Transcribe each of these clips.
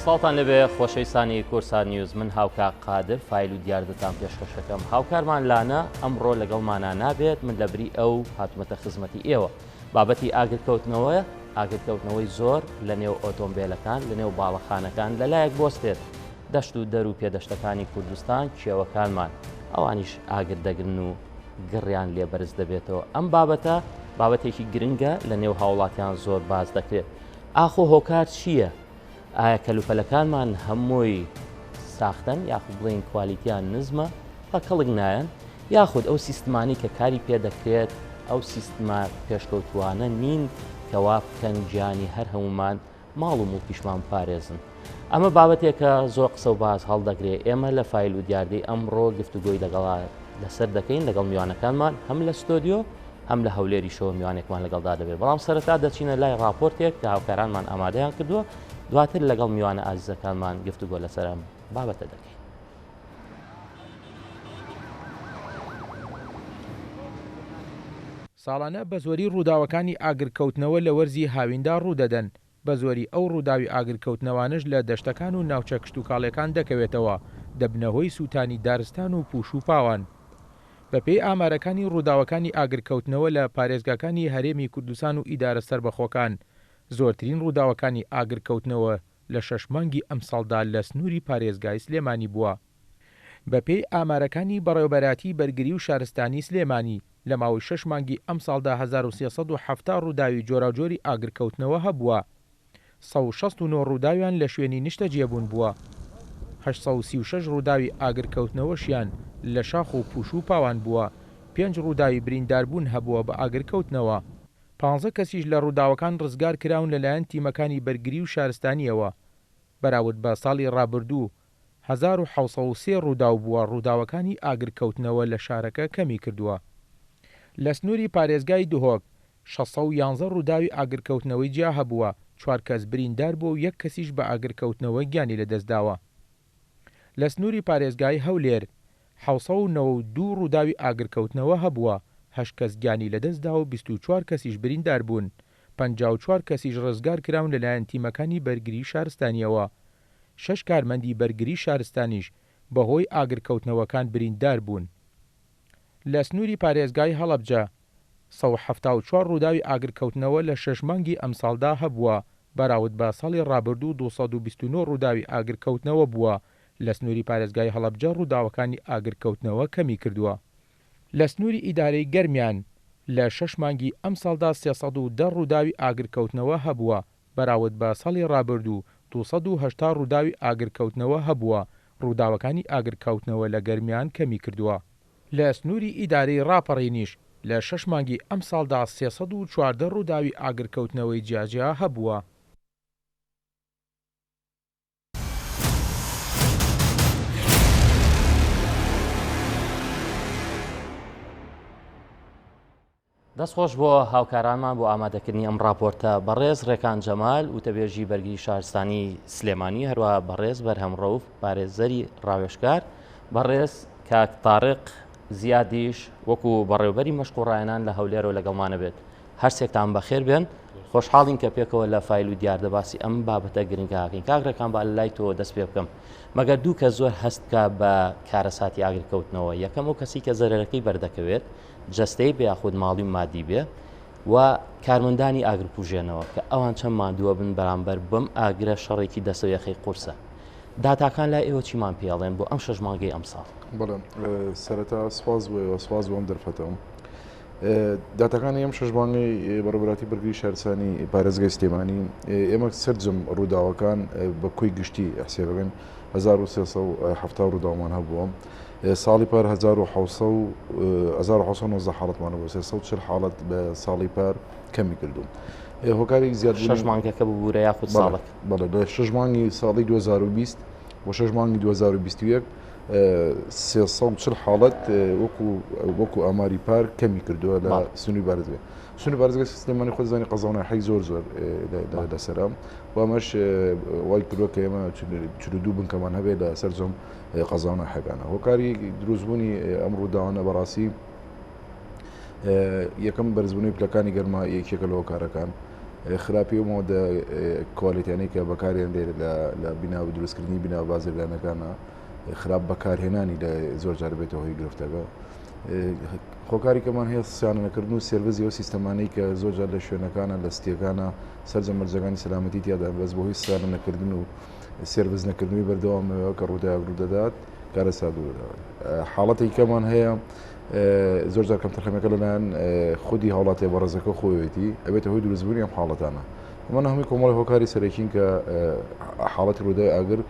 سڵاوتان لێبێ خۆشەویستانی کوردسات نیوز من هاوکار قادر فایل و دیاردەتان پێشکەشەکەم هاوکارمان لانە ئەمڕۆ لەگەڵمانا نابێت من لە بری ئەو هاتومەتە خزمەتی ئێوە بابەتی ئاگرکەوتنەوە ئاگرکەوتنەوەی زۆر لە نێو ئۆتۆمبیلەکان لە نێو باڵەخانەکان لەلایەک بۆستێت دەشت و دەر و پێدەشتەکانی کوردستان کێوەکانمان ئەوانیش ئاگر دەگرن و گڕیان لێ بەرز دەبێتەوە ئەم بابەتە بابەتێکی گرنگە لە نێو هاوڵاتیان زۆر باس دەکرێت ئاخۆ هۆکار چییە؟ ئایا کەلوپەلەکانمان هەمووی ساختەن یاخود بڵێین کوالیتیان نزمە بە کەڵک نایەن یاخود ئەو سیستمانی کە کاری پێ دەکرێت ئەو سیستمە پێشکەوتوانە نین کەوا بکەن گیانی هەر هەمومان ماڵ و موڵکیشمان بپارێزن. ئەمە بابەتێکە زۆر قسە و باس هەڵدەگرێ، ئێمە لە فایل و دیاردەی ئەمڕۆ گفتوگۆی لەگەڵا لەسەر دەکەین لەگەڵ میوانەکانمان هەم لە ستۆدیۆ هەم لە هەولێریشەوە میوانێکمان لەگەڵدا دەبێت بەڵام سەرەتا دەچینە لای ڕاپۆرتێک کە هاوکارانمان ئامادەیان کردووە دواتر لەگەڵ میوانە ئازیزەکانمان گفتوگۆ لەسەر ئەم بابەتە دەکەین. ساڵانە بەزۆری ڕووداوەکانی ئاگرکەوتنەوە لە وەرزی هاویندا ڕوودەدەن، بەزۆری ئەو ڕووداوی ئاگرکەوتنەوانەش لە دەشتەکان و ناوچە کشتوکاڵیەکان دەکەوێتەوە، دەبنە هۆی سووتانی دارستان و پووش و پاوان. بەپێی ئامارەکانی ڕووداوەکانی ئاگرکەوتنەوە لە پارێزگاکانی هەرێمی کوردستان و ئیدارە سەربەخۆکان، زۆرترین ڕووداوەکانی ئاگرکەوتنەوە لە شەش مانگی ئەمساڵدا لە سنووری پارێزگای سلێمانی بووە. بەپێی ئامارەکانی بەڕێوەبەرایەتی بەرگری و شارستانی سلێمانی، لە ماوەی شەش مانگی ئەمساڵدا 1370 ڕووداوی جۆراوجۆری ئاگرکەوتنەوە هەبووە، 169 ڕووداویان لە شوێنی نیشتەجێبوون بووە، 836 ڕووداوی ئاگرکەوتنەوەشیان لە شاخ و پووش و پاوان بووە، پێنج ڕووداوی برینداربوون هەبووە بە ئاگرکەوتنەوە. پانزە کەسیش لە ڕووداوەکان ڕزگارکراون لەلایەن تیمەکانی بەرگری و شارستانییەوە، بەراورد بە ساڵی ڕابردوو 1703 ڕووداو بووە ڕووداوەکانی ئاگرکەوتنەوە لە شارەکە کەمی کردووە. لە سنووری پارێزگای دهۆک 611 ڕووداوی ئاگرکەوتنەوەی جیا هەبووە، چوار کەس بریندار بووە و یەک کەسیش بە ئاگرکەوتنەوە گیانی لەدەستداوە. لە سنووری پارێزگای هەولێر 792 ڕووداوی ئاگرکەوتنەوە هەبووە، هەشت کەس گیانی لەدەستدا و 24 کەسیش بریندار بوون، 54 کەسیش ڕزگارکراون لەلایەن تیمەکانی بەرگری شارستانییەوە. شەش کارمەندی بەرگری شارستانیش بەهۆی ئاگرکەوتنەوەکان بریندار بوون. لە سنووری پارێزگای هەڵەبجە، 174 ڕووداوی ئاگرکەوتنەوە لە شەش مانگی ئەمساڵدا هەبووە، بەراورد بە ساڵی ڕابردوو 229 ڕووداوی ئاگرکەوتنەوە بووە، لە سنووری پارێزگای هەڵەبجە ڕووداوەکانی ئاگرکەوتنەوە کەمی کردووە. لە سنووری ئیدارەی گەرمیان، لە شەش مانگی ئەمساڵدا 310 ڕووداوی ئاگرکەوتنەوە هەبووە، بەراورد بە ساڵی ڕابردوو 280 ڕووداوی ئاگرکەوتنەوە هەبووە، ڕووداوەکانی ئاگرکەوتنەوە لە گەرمیان کەمیکردووە. لە سنووری ئیدارەی ڕاپەڕینیش لە شەش مانگی ئەمساڵدا 314 ڕووداوی ئاگرکەوتنەوەی جیاجیا هەبووە. دەست خۆش بۆ هاوکارانمان بۆ ئامادەکردنی ئەم ڕاپۆرتە بەڕێز ڕێکان جەمال وتەبێژی بەرگری شارستانی سلێمانی هەروەها بەڕێز بەرهەم ڕەوف پارێزەری ڕاوێژکار بەڕێز کاک تارق زیادیش وەکو بەڕێوبەری مەشق و ڕایەنان لە هەولێرەوە لەگەڵمانە بێت هەرسێکتان بەخێر بێن خۆشحاڵین کە پێکەوە لە فایل و دیاردە باسی ئەم بابەتە گرنگاکەین کاک ڕێکان با لە لای تۆ دەست پێ بکەم مەگەر دوو کە زۆر هەست بکە بە کارەساتی ئاگرکەوتنەوە یەکەم ئەو کەسی کە زەرەرەکەی بەردەکەوێت جەستەیی بێ یاخود ماڵی و مادی بێ و کارمەندانی ئاگرکوژێنەوە کە ئەوان چەند ماندووە بن بەرامبەر بەم ئاگرە شەڕێکی دەسەویەخەی قورسە. داتاکان لای ئێوە چیمان پێڵێن بۆ ئەم شەش مانگەی ئەمساڵ؟ بەڵێ سەرەتا سپاس بۆ ئێوە سپاس بۆ ئەم دەرفەتە. داتاکانی ئەم شەش مانگەی بەڕێوەبەرایەتی بەرگری شارستانی پارێزگای سلێمانی ئێمە سەرجەم ڕووداوەکان بە کۆی گشتی حسێبەکەن 1370 ڕووداومان هەبووە. ساڵی پار 1719 حاڵەتمان هەبوو 340 حاڵەت بە ساڵی پار کەمی کردوو هۆکاری زیاد شەش مانگەکە ببوورە یاخود ساڵەکە بەڵێ لە شەش مانگی ساڵی 2020 بۆ شەش مانگی 2021 340 حاڵەت وەکو وەکو ئاماری پار کەمی کردووە لە سنووری بارزگە سنووری بارزگە سلێمانی خۆ دەزانی قەزا و ناحیەی زۆر زۆر لەسەرە و ئەمەش وای کردووە کە ئێمە 42 بنکەمان هەبێت لە سەرجەم قەزا و ناحیەکانە. هۆکاری دروستبوونی ئەم ڕووداوانە بەڕاستی یەکەم بەرزبوونەوەی پلەکانی گەرما یەکێکە لە هۆکارەکان. خراپی ئەو مەوادە کوالێتیانەی کە بەکاریان دێت لە بینا و دروستکردنی بینا و بازرگانەکانە خراپ بەکارهێنانی لە زۆر جار بێتە هۆی گرفتەکە. هۆکاری کەمان هەیە سیانەکردن و سێرڤزی ئەو سیستەمانەی کە زۆر جار لە شوێنەکانە لە ستیەکانە سەرجەم مەرجەکانی سەلامەتی تیادا بەس بەهۆی سیانە نەکردن و سێرڤس نەکردنی بەردەوامەوە کە ڕووداوێک ڕوودەدات کارەسات ڕوودەدات حاڵەتێکی کەمان هەیە زۆر جار کەمتەرخەمیەکە لەلایەن خودی هاوڵاتیە بەڕێزەکە خۆیەتی ئەبێتە هۆی دروستبوونی ئەم حاڵەتانە ئەمانە هەمووی کۆمەڵی هۆکاری سەرەکین کە حاڵەتی ڕووداوی ئاگر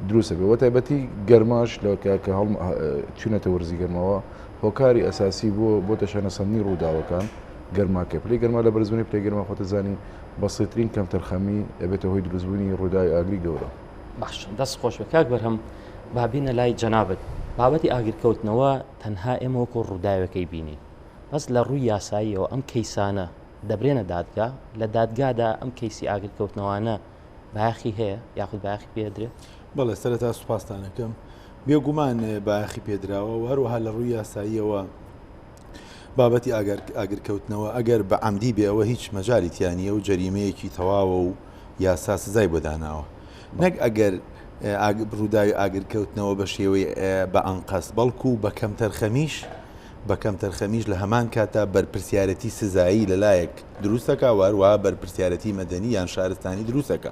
دروستە بێ وەتایبەتی گەرماش لە کە هەڵ چونەتە وەرزی گەرمەوە هۆکاری ئەساسی بۆ بۆ تەشەنەسەندنی ڕووداوەکان گەرماکە پلەی گەرما لە بەرزبوونی پلەی گەرما خۆتەزانی بەسیترین کەمتەرخەمی ئەبێتە هۆی دروستبوونی ڕووداوی ئاگری گەورە. باش دەست خۆش بێ کاک بەرهەم با بینە لای جەنابت بابەتی ئاگرکەوتنەوە تەنها ئێمە وەکو ڕووداوێکەی بینین بەس لە ڕووی یاساییەوە ئەم کەیسانە دەبرێنە دادگا لە دادگادا ئەم کەیسی ئاگرکەوتنەوانە بایەخی هەیە یاخود بایەخی پێدرێ؟ بەڵێ سەرەتا سوپاستانەکەم بێگومان بایەخی پێدراوە و هەروەها لە ڕووی یاساییەوە بابەتی ئاگرکەوتنەوە ئەگەر بە عەمدی بێ ئەوە هیچ مەجالی تیا نییە و جەریمەیەکی تەواوە و یاسا سزای بۆ داناوە نەک ئەگەر ڕووداوی ئاگرکەوتنەوە بە شێوەی بە ئەنقەست بەڵکو بە کەمتەرخەمیش بە کەمتەرخەمیش لە هەمان کاتا بەرپرسیارەتی سزایی لەلایەک دروستەکە و هەروەها بەرپرسیارەتی مەدەنی یان شارستانی دروستەکە.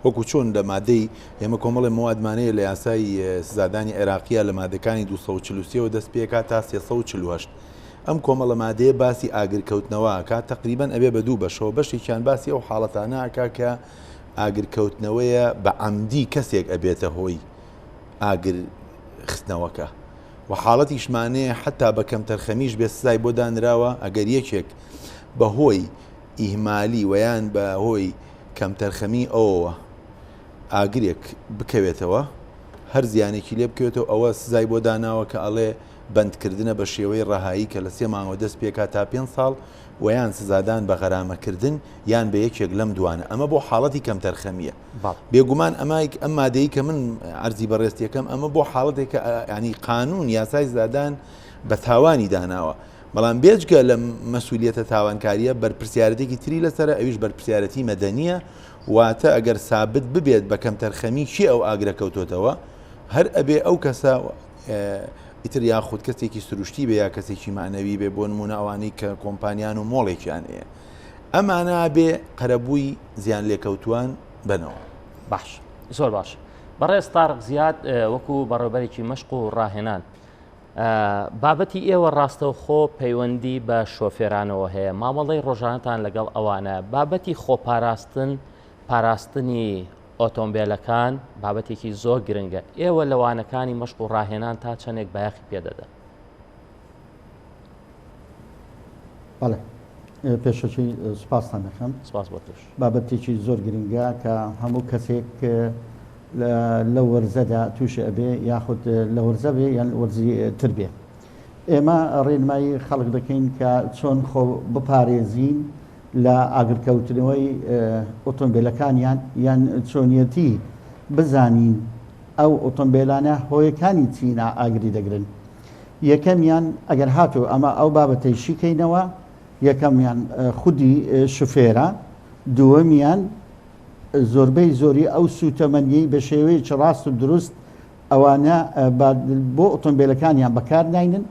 وەکو چۆن لە مادەی ئێمە کۆمەڵی موادمانەیە لە یاسای سزادانی عێراقیە لە مادەکانی 243 ەوە دەست پێکا تا 348 ئەم کۆمەڵە مادەیە باسی ئاگرکەوتنەوە ئەکا تەقریبەن ئەبێ بە دوو بەشەوە بەشێکیان باسی ئەو حاڵەتانە ئەکا کە ئاگرکەوتنەوەیە بە عەمدی کەسێک ئەبێتە هۆی ئاگر خستنەوەکە و حاڵەتیشمانەیە حتا بە کەمتەرخەمیش بێ سزای بۆ دانراوە ئەگەر یەکێک بەهۆی ئیهمالی وەیان بە هۆی کەمتەرخەمی ئەوەوە ئاگرێک بکەوێتەوە هەر زیانێکی لێ بکەوێتەوە ئەوە سزای بۆ داناوە کە ئەڵێ بەندکردنە بە شێوەی ڕەهایی کە لە سێ مانگەوە دەست پێکا تا پێنج ساڵ و یان سزادان بە غەرامەکردن یان بە یەکێک لەم دوانە ئەمە بۆ حاڵەتی کەمتەرخەمییە بێگومان ئەمە ئەم مادەی کە من عەرزی بەڕێزتیەکەم ئەمە بۆ حاڵەتێکە ینی قانون یاسای سزادان بە تاوانی داناوە بەڵام بێجگە لە مەسولیەتە تاوانکارییە بەرپرسیارەتێکی تری لەسەرە ئەویش بەرپرسیارەتی مەدەنییە واتە ئەگەر سابت ببێت بە کەمتەرخەمی کێ ئەو ئاگرە کەوتۆتەوە هەر ئەبێ ئەو کەسە ئیتر یاخود کەسێکی سروشتی بێ یا کەسێکی مەعنەوی بێ بۆ نمونە ئەوانەی کە کۆمپانیان و مۆڵێکیان هەیە ئەمانە بێ قەرەبووی زیان لێکەوتوان بنەوە. باش زۆر باش بەڕێز تارق زیاد وەکو بەڕێوبەرێکی مەشق و ڕاهێنان بابەتی ئێوە ڕاستەوخۆ پەیوەندی بە شۆفێرانەوە هەیە، مامەڵەی ڕۆژانەتان لەگەڵ ئەوانە، بابەتی خۆپاراستن، پاراستنی ئۆتۆمبێلەکان بابەتێکی زۆر گرنگە، ئێوە لە وانەکانی مەشق و ڕاهێنان تا چەندێک بایەخی پێدەدەن؟ بەڵێ پێشەکی سوپاستان دەکەم. سپاس بۆ تۆش. بابەتێکی زۆر گرنگە کە هەموو کەسێک لە وەرزەدا تووشی ئەبێ یاخود لە وەرزە بێ یان وەرزی تر بێ. ئێمە ڕێنمایی خەڵک دەکەین کە چۆن خۆ بپارێزین لە ئاگرکەوتنەوەی ئۆتۆمبیلەکانیان یان چۆنیەتی بزانین ئەو ئۆتۆمبیلانە هۆیەکانی چینە ئاگری دەگرن. یەکەمیان ئەگەر هاتوو ئەمە ئەو بابەتەی شیکەینەوە یەکەمیان خودی شوفێرە، دووەمیان زۆربەی زۆری ئەو سووتەمەنیەی بە شێوەیەکی ڕاست و دروست ئەوانە بۆ ئۆتۆمبیلەکانیان بەکار ناینن،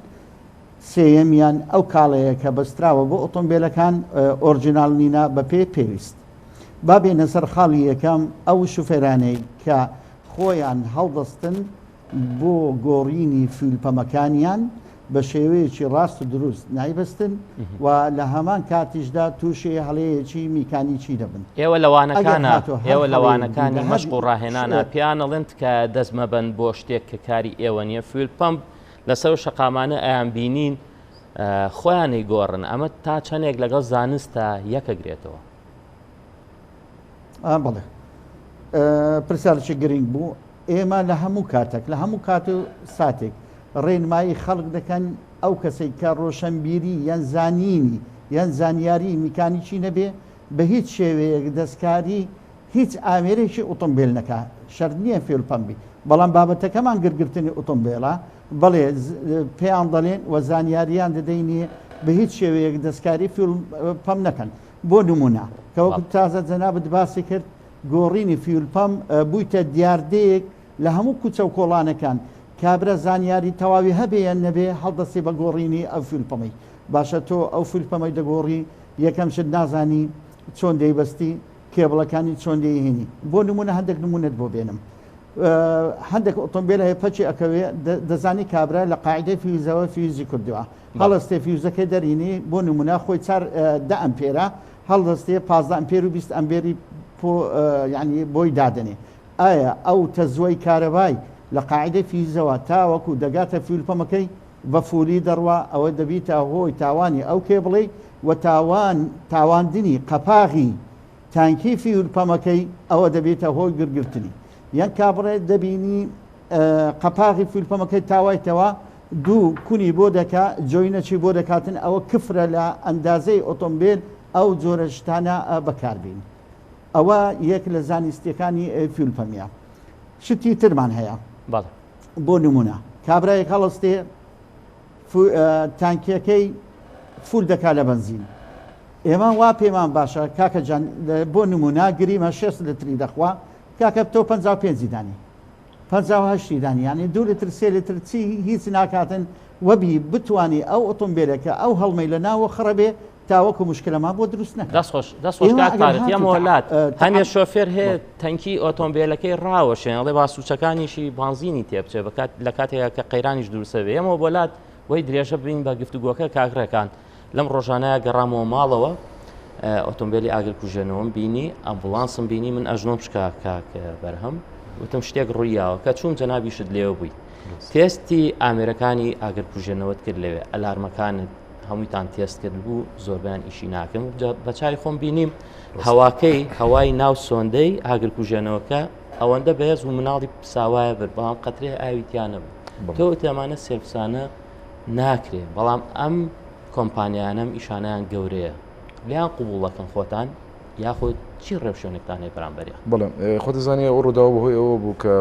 سێیەمیان ئەو کاڵەیە کە بەستراوە بۆ ئۆتۆمبیلەکان ئۆرجیناڵ نینە بە پێ پێویست. با بێینە سەر خاڵی یەکەم ئەو شوفێرانەی کە خۆیان هەڵدەستن بۆ گۆڕینی fuel pump ەکانیان بە شێوەیەکی ڕاست و دروست نایبەستن و لە هەمان کاتیشدا تووشی هەڵەیەکی میکانیکی دەبن. ئێوە لە وانەکانا ئێوە لە وانەکانی مەشق و ڕاهێنانا پێیان ئەڵێن تکایە دەست مەبەن بۆ شتێک کە کاری ئێوە نییە fuel pump لەسەر شەقامانە ئەیان بینین خۆیان ئەیگۆڕن ئەمە تا چەندێک لەگەڵ زانستە یەکەگرێتەوە؟ بەڵێ پرسیارێکی گرنگ بوو ئێمە لە هەموو کاتێک لە هەموو کات و ساتێک ڕێنمایی خەڵک دەکەن ئەو کەسێک کە ڕۆشنبیری یان زانینی یان زانیاری میکانیکی نەبێ بە هیچ شێوەیەک دەستکاری هیچ ئامێرێکی ئۆتۆمبیل نەکا شەرت نییە fuel pump بی بەڵام بابەتەکەمان گرگرتنی ئۆتۆمبیلە بەڵێ پێیان دەڵێن و زانیاریان دەدەینێ بە هیچ شێوەیەک دەستکاری fuel pump نەکەن. بۆ نمونە کە وەکو تازە جەنابت باسی کرد گۆڕینی fuel pump بوویتە دیاردەیەک لە هەموو کوچە و کۆڵانەکان کابرا زانیاری تەواوی هەبێ یان نەبێ هەڵدەستێ بە گۆڕینی ئەو fuel pump ەی. باشە تۆ ئەو fuel pump ەی دەگۆڕی یەکەم شت نازانی چۆن دەیبەستی کێبڵەکانی چۆن دەیهێنی. بۆ نمونە هەندێک نمونەت بۆ بێنم. هەندێک ئۆتۆمبیل هەیە پەکی ئەکەوێ دەزانی کابرا لە قاعدەی فیوزەوە فیوزی کردووە هەڵەستێ فیوزەکەی دەرینی بۆ نمونە خۆی چار دە ئەمپێرە هەڵدەستێ 15 ئەمپێر و 20 ئەمبێری یعنی بۆی دادەنێ ئایا ئەو تەزوەی کارەبای لە قاعدەی فیوزەوە تاوەکو دەگاتە fuel pump ەکەی بە full ی دەڕوا ئەوە دەبیتە هۆی تاوانی ئەو کێبڵەی و تاوان تاواندنی قەپاغی تانکی fuel pump ەکەی ئەوە دەبێتە هۆی گرگرتنی یان کابڕێ دەبینی قەپاغی fuel pump ەکەی تاوایتەوە دوو کونی بۆ دەکا joint ەکی بۆ دەکاتن ئەوە کفرە لە ئەندازەی ئۆتۆمبیل ئەو جۆرە شتانە بەکاربین ئەوە یەک لە زانیستیەکانی fuel pump ە شتی ترمان هەیە بۆ نمونە کابرایەک هەڵستێ تانکیەکەی full دەکا لە بەنزین ئێمە وا پێمان باشە کاکە جان بۆ نمونە گریمە 6 لتری دەخوا کاکە تۆ 55 دانی 58 دانی یعنی دو لتر سێ لتر چی هیچ ناکاتن وەبی بتانی ئەو ئۆتۆمبیلەکە ئەو هەڵمەی لە ناوە خڕە بێ تاوەکو مشکلەمان بۆ دروست نەکات. دەست خۆش دەست خۆش کاک تاریق یەمەوە لات هەنێ شۆفێر هەیە تەنکی ئۆتۆمبیلەکەی ڕاوەشێن ئەڵێ با سوچەکانیشی بانزینی تێبچێ بەکات لە کاتێکا کە قەیرانیش دروستە بێ یەمەوە بۆ لات بۆی درێژە بین بە گفتوگۆکە کاک ڕێکان لەم ڕۆژانەیە گەڕامەوە ماڵەوە ئۆتۆمبیلی ئاگرکوژێنەوەم بینی ئەمبولانسم بینی من ئەژنۆم شکا کاک بەرهەم وتم شتێک ڕوویاوە کە چوون جەنابیشت لێوە بووی تێستی ئامێرەکانی ئاگرکوژێنەوەت کرد لەوێ ئەلارمەکانت هەموویتان تێست کرد بوو زۆربیان ئیشی ناکەم بە چای خۆم بینیم هەواکەی هەوای ناو سۆندەی ئاگرکوژێنەوەکە ئەوەندە بەهێز و مناڵی ساوایە برد بەڵام قەترێ ئاوی تیانە بوو تۆ وتەمانە سێرفسانە ناکرێ بەڵام ئەم کۆمپانیانەم ئیشانیان گەورەیە لیان قوبوڵەکەن خۆتان یاخود چی ڕێوشوێنێکتان هەیە بەرامبەریان؟ بەڵێ خۆت دەزانی ئەو ڕووداوە بەهۆی ئەوە بوو کە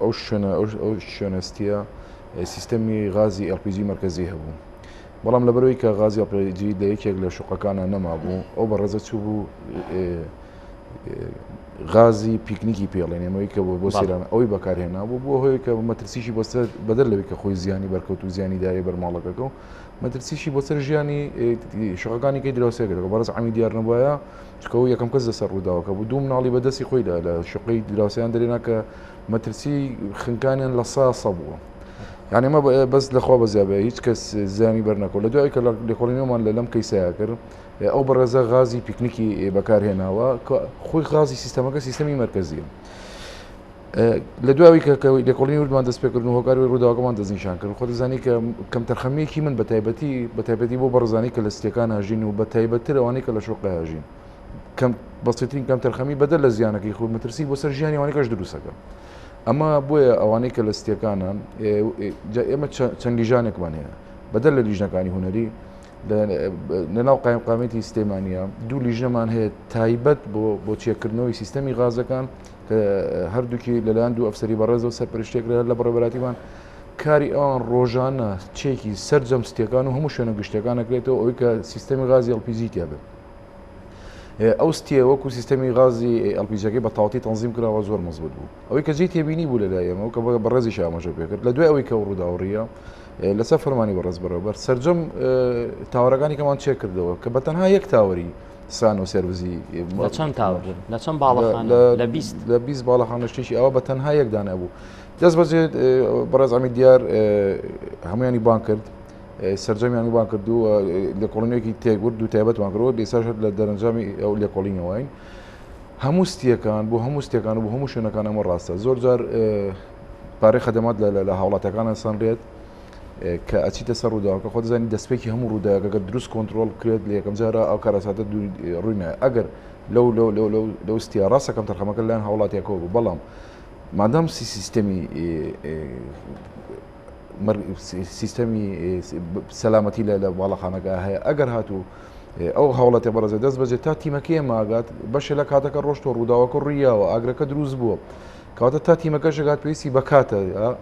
ئەو شوێنە ئەو شوێنەستیە سیستەمی غازی LPG مەرکەزی هەبوو بەڵام لەبەرەوەی کە غازی LPG لە یەکێک لە شوقەکانە نەمابوو ئەو بەڕێزە چوو بوو غازی پیکنیکی پێڵێن ئێمەوەی کە بۆ سیران ئەوی بەکارهێنا بوو بۆ هۆی کە مەترسیشی بۆ سەر بەدەر لەوەی کە خۆی زیانی بەرکەوت و زیانی دایە بەر ماڵەکەکە و مەترسیشی بۆ سەر ژیانی شقەکانی کەی دراوسێ کرد بەڕێز عەمی دیار نەبوایە چونکە ئەو یەکەم کەس لەسەر ڕووداوەکە بوو دوو مناڵی بە دەستی خۆی لە شقەی دراوسێیان دەرێنا کە مەترسی خنکانیان لە سا سە بووە یعنی ئەمە بەس لەخوا بەزیا بێ هیچ کەس زیانی بەرنەکەوت لە دوای کە لێکۆڵینەوەمان لە لەم کەیسەیە کرد ئەو بەڕێزە غازی پیکنیکی بەکارهێناوە خۆی غازی سیستەمەکە سیستەمی مەرکەزیە لە دوای کە لێکۆڵینی وردمان دەست پێکردن و هۆکاری ڕووداوەکەمان دەستنیشان کرد خۆ دەزانی کە کەمتەرخەمییەکی من بە تایبەتی بە تایبەتی بۆ بەڕێزانی کە لە ستیەکان هەژین و بە تایبەتتر ئەوانەی کە لە شوقە هەژین کەم بەسیترین کەمتەرخەمی بەدەر لە زیانەکەی خۆی مەترسی بۆ سەر ژیانی ئەوانەی کەش دروستەکە ئەمە بۆیە ئەوانەی کە لە ستیەکانە ئێمە چەند لیژانێکمان هەیە بەدەر لە لیژنەکانی هونەری لەناو قایمقامیەتی سلێمانیە دوو لیژنەمان هەیە تایبەت بۆ بۆ چێکردنەوەی سیستەمی غازەکان کە هەردووکی لەلایەن دوو ئەفسەری بەڕێزەوە سەرپەرشتێکرا لە بەڕێوەبەرایەتیمان کاری ئەوان ڕۆژانە چێکی سەرجەم ستیەکان و هەموو شوێنە گشتەکان ئەکرێتەوە ئەوەی کە سیستەمی غازی LPG تیا بێت ئەو ستیە وەکو سیستەمی غازی LPG ەکەی بە تەواوەتی تەنزیم کراوە زۆر مەزبوط بوو ئەوەی کە جێی تێبینی بوو لەلای ئێمە و کە بەڕێزیش ئاماژە پێکرد لە دوای ئەوەی کە ئەو ڕووداوە ڕوویدا لەسەر فەرمانی بەڕێز بەڕێوەبەر سەرجەم تاوەرەکانی کەمان چێک کردەوە کە بە تەنها یەک تاوەری سان و سێرڤزی لە چەند تاوەر لە چەند باڵەخانە لە 20 لە 20 باڵەخانە شتێکی ئەوە بە تەنها یەک دانە بوو دەست بەجێ بەڕێز عەمید دیار هەمویانی بانگ کرد سەرجەمیانی بانگ کرد و لێکۆڵینەوەیەکی تێکورد و تایبەتمان کردەوە ئێستاش لە دەرەنجامی ئەو لێکۆڵینەوەین هەموو ستیەکان بۆ هەموو ستیەکان و بۆ هەموو شوێنەکان ئەمە ڕاستە زۆر جار پارەی خەدەمات لە هاوڵاتەکان ئەسەنرێت کە ئەچیتە سەر ڕووداوەکە خۆ دەزانی دەستپێکی هەموو ڕووداوەکە گەر دروست کۆنترۆڵ بکرێت لە یەکەم جارە ئەو کارەساتە ڕووی نایە ئەگەر لەو لەو لەو لەو لەو ستیە ڕاستە کەم تەرخەمەکە لەلایەن هاوڵاتیەکەوە بوو بەڵام مادام سیستەمی سیستەمی سەلامەتی لە باڵەخانەکە هەیە ئەگەر هاتوو ئەو هاوڵاتیە بەڕێزە دەست بەجێ تا تیمەکەی ماگات بەشێ لە کاتەکە ڕۆشتوە ڕووداوەکە ڕوویاوە ئاگرەکە دروست بووە کەواتە تا تیمەکەش گات پێویستی بە کاتە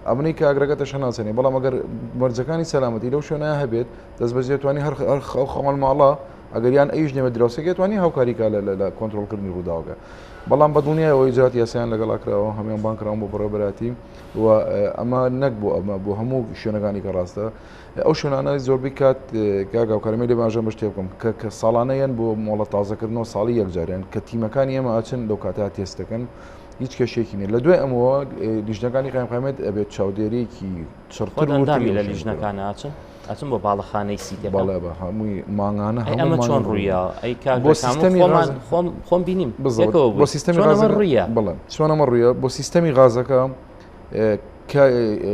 ئەمنەی کە ئاگرەکە تەشەناسێنێ بەڵام ئەگەر مەرجەکانی سەلامەتی لەو شوێنە هەبێت دەست بەجێ توانی هەر ئەو خاوەن ماڵە ئەگەر یان ئەویش نەبێت دراوسێکەی ئەتوانی هاوکاری کا لە کۆنترۆڵکردنی ڕووداوەکە. بەڵام بە دڵنیایەوە ئیجراتی یاسایان لەگەڵا کراوە، هەموویان بانگ کراون بۆ بەڕێوەبەرایەتی و ئەمە نەک بۆ ئەمە بۆ هەموو شوێنەکانی کە ڕاستە ئەو شوێنانە زۆربەی کات کاک هاوکارمەی لێ باژەم بە شتێ بکەم کە کە ساڵانە یەن بۆ مۆڵەت تازەکردنەوە ساڵی یەکجاریان کە تیمەکانی ئێمە ئەچن لەو کاتە تێست دەکەن هیچ کێشەیەکی نیە لە دوای ئەمەوە لیژنەکانی قایمقامیەت ئەبێت چاودێریەکی چڕتر خۆت و ئەندامی وردتری لە ئەو شوێنە بکەن. لیژنەکان ئەچن ئەچن بۆ باڵەخانەی سیتەکە بەڵێ بە هەمووی مانگانە ئەی هەموو ئەمە چۆن مانگێک ڕوویە ئەی کاک بۆ ڕێکامە سیستەمی خۆمان غاز خۆم خۆم بینیم بالضبط پێکەوە بۆ بووین سیستەمی چۆن ئەمە غازەکە ڕوویە بەڵێ چۆن ئەمە ڕوویە بۆ سیستەمی غازەکە کە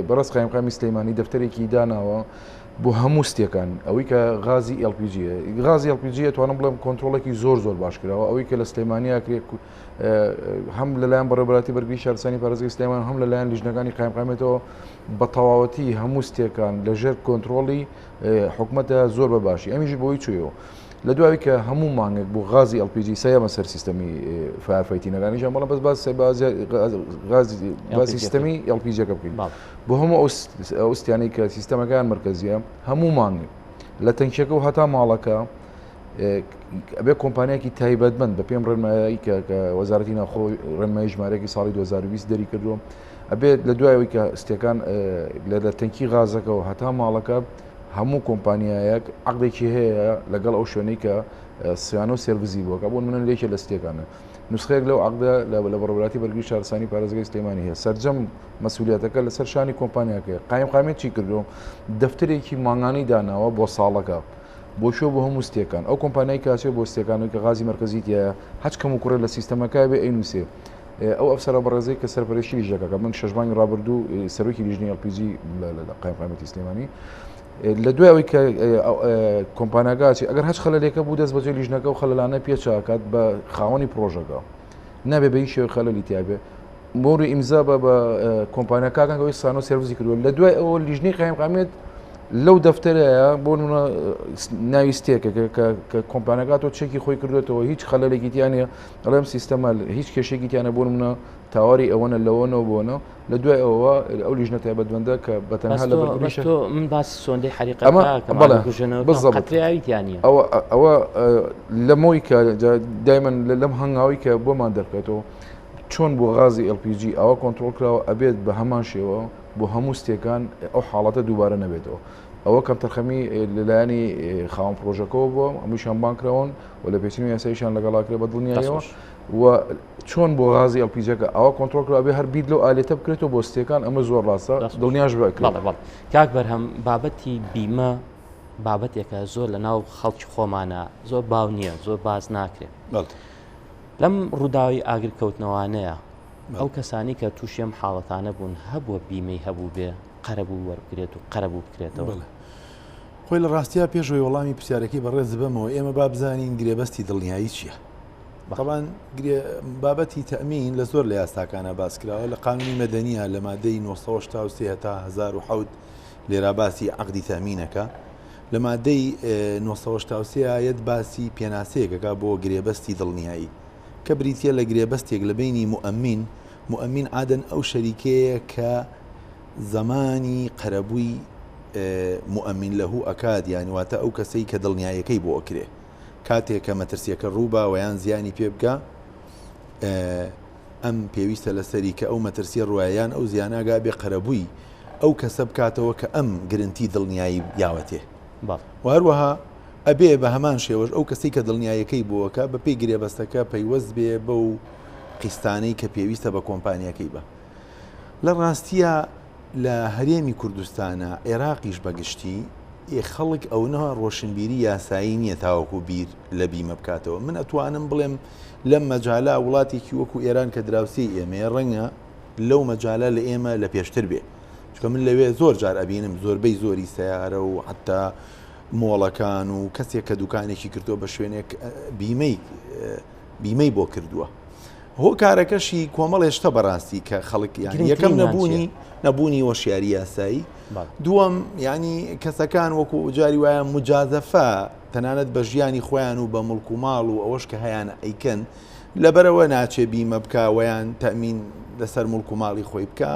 بەڕێز قایمقامی سلێمانی دەفتەرێکی داناوە بۆ هەموو ستیەکان ئەوەی کە غازی LPG غازی LPG توانم بڵێم کۆنترۆڵێکی زۆر زۆر باش کراوە ئەوەی کە لە سلێمانیا کرێ هەم لەلایەن بەڕێوەبەرایەتی بەرگری شارستانی پارێزگای سلێمان هەم لەلایەن لیژنەکانی قایمقامیەتەوە بە تەواوەتی هەموو ستیەکان لەژێر کۆنترۆڵی حکومەتە زۆر بە باشی ئەمیش بۆی چویەوە لە دوای کە هەموو مانگێک بۆ غازی LPG سەیەمە سەر سیستەمی fire fighting ەکانیشان بەڵام بەس باس غازی باسی سیستەمی LPG ەکە بکەین بۆ هەموو ئەو ستیانەی کە سیستەمەکان مرکزیە هەموو مانگێک لە تەنکیەکە و هەتا ماڵەکە ئەبێ کۆمپانیایکی تایبەتمەند بە پێم ڕێنمایی کە وەزارەتی ناوخۆ ڕێنمایی ژمارەیەکی ساڵی 2020 دەری کردووە ئەبێت لە دوایەوەی کە ستەکان لە تەنکی غازەکەەوە هەتا ماڵەکە هەموو کۆمپانیایەک عەقدێکی هەیە لەگەڵ ئەو شوێنەی کە سیانە و سێرڤزی بۆکە بۆ منە لێکێ لە ستێکانە نوسخەیەک لەو عەقدە لە لە بەڕێوەبەرایەتی بەرگری شارستانی پارێزگای سلێمانی هەیە سەرجەم مەسئولیەتەکە لەسەر شانی کۆمپانیاکەیە قایمقامیەت چی کردووە دەفتەرێکی مانگانەی داناوە بۆ ساڵەکە بۆ کوێ بۆ هەموو ستێکان ئەو کۆمپانیای کاسێ بۆ ستێکان کە غازی مەرکەزی تایە هەچ کەم و کوڕێ لە سیستەمەکە بێ ئەینوسێ ئەو ئەفسەرە بەڕێزەی کە سەرپەرشتی لیژنەکە کە من شەش مانگی ڕابردوو سەرۆکی لیژنەی LPG لە قایمقامیەتی سلێمانی لە دوای ئەوەی کە کۆمپانیاکە چی ئەگەر هەچ خەلەلێکە بوو دەست بەجێ لیژنەکە و خەلەلانە پێچاکات بە خاوەنی پرۆژەکە نابێ بە هیچ شێوەیەک خەلەلی تیابێ مۆر و ئیمزا بە بە کۆمپانیاکان ئەوەی سانۆ سێرڤزی کردووە لە دوای ئەوە لیژنەی قایمقامیەت لەو دەفتەرەیە بۆ نمونە ناوی ستێکە کە کۆمپانیاکە تۆ چێکی خۆی کردوێتەوە هیچ خەلەلێکی تیا نییە ئەڵێم سیستەمە هیچ کێشێکی تیانە بۆ نمونە تاواری ئەوەنە لەوەنەوە بۆنە لە دوای ئەوە ئەو لیژنە تایبەتمەندە کە بە تەنها لە بەرگریش تۆ من باس سۆندەی حەریقە ئەمە بەڵێ بالضبط قەترەی تیا نییە ئەوە ئەوە لەمەوەی کە دایمەن لەم هەنگاوی کە بۆمان دەرکەوتەوە چۆن بۆ غازی LPG ئەوە کۆنترۆڵ کراوە ئەبێت بە هەمان شێوە بۆ هەموو ستێکان ئەو حاڵەتە دووبارە نەبێتەوە ئەوە کەمتەرخەمی لەلایەنی خاوەن پرۆژەکەەوە بووە هەمووشیان بانگ کراون و لە پێچنی یاساییشان لەگەڵا کرێ بە دڵنیایەوە و چۆن بۆ غازی LPG ەکە ئەوە کۆنترۆڵ کرا بێ هەر بیر لەو ئالێتە بکرێتەوە بۆ ستێکان ئەمە زۆر ڕاستە دڵنیاش بکرێت بەڵێ بەڵێ کاک بەرهەم بابەتی بیمە بابەتێکە زۆر لە ناو خەڵکی خۆمانە زۆر باو نییە زۆر باز ناکرێت لەم ڕووداوی ئاگرکەوتنەوانەیە ئەو کەسانی کە تووشی ئەم حاڵەتانە بوون هەبووە بیمەی هەبوو بێ قەرەبوو وەربگرێت و قەرەبوو بکرێتەوە؟ خۆی لە ڕاستیا پێشەوەی وەڵامی پرسیارەکەی بەڕێز بەمەوە ئێمە با بزانین گرێبەستی دڵنیایی چییە؟ طبعا بابەتی تەمین لە زۆر لە یاساکانە باس کراوە لە قانونی مەدەنیە لە مادەی 983 هەتا 1007 لێرا باسی عقدی تەمینەکە لە مادەی 983 یەت باسی پێناسەیەکەکە بۆ گرێبەستی دڵنیایی کە بریتیە لە گرێبەستێک لە بەینی موئەمین، موئەمین عادەن ئەو شەریکەیە کە زەمانی قەرەبووی موئەمین لەهو ئەکات یانی واتە ئەو کەسەی کە دڵنیایەکەی بۆ ئەکرێ کاتێک کە مەترسیەکە ڕووبا وە یان زیانی پێ بگا ئەم پێویستە لەسەری کە ئەو مەترسیە ڕوایە یان ئەو زیاناگا بێ قەرەبووی ئەو کەسە بکاتەوە کە ئەم گرنتی دڵنیایی یاوەتێ و هەروەها ئەبێ بە هەمان شێوەش ئەو کەسەی کە دڵنیایەکەی بۆ ئەکا بە پێی گرێبەستەکە پەیوەست بێ بەو قیستانەی کە پێویستە بە کۆمپانیاکەی بە. لە ڕاستیا لە هەرێمی کوردستانا عێراقیش بە گشتی ئێ خەڵک ئەونە ڕۆشنبیری یاسایی نییە تاوەکو بیر لە بیمە بکاتەوە. من ئەتوانم بڵێم لەم مەجالە وڵاتێکی وەکو ئێران کە دراوسێی ئێمەیە ڕەنگە لەو مەجالە لە ئێمە لە پێشتر بێ. چونکە من لەوێ زۆر جار ئەبینم زۆربەی زۆری سەیارە و حەتا مۆڵەکان و کەسێک کە دوکانێکی کردووە بە شوێنێک بیمەی بیمەی بۆ کردووە هۆکارەکەشی کۆمەڵێ شتە بەڕاستی کە خەڵک یان یەکەم نەبوونی نەبوونی وەشیاری یاسایی دووەم ینی کەسەکان وەکو جاری وایە مجازەفە تەنانەت بە ژیانی خۆیان و بە مڵک و ماڵ و ئەوەش کە هەیان ئەیکەن لەبەرەوە ناچێ بیمە بکە ویان تەمین لەسەر مڵک و ماڵی خۆی بکە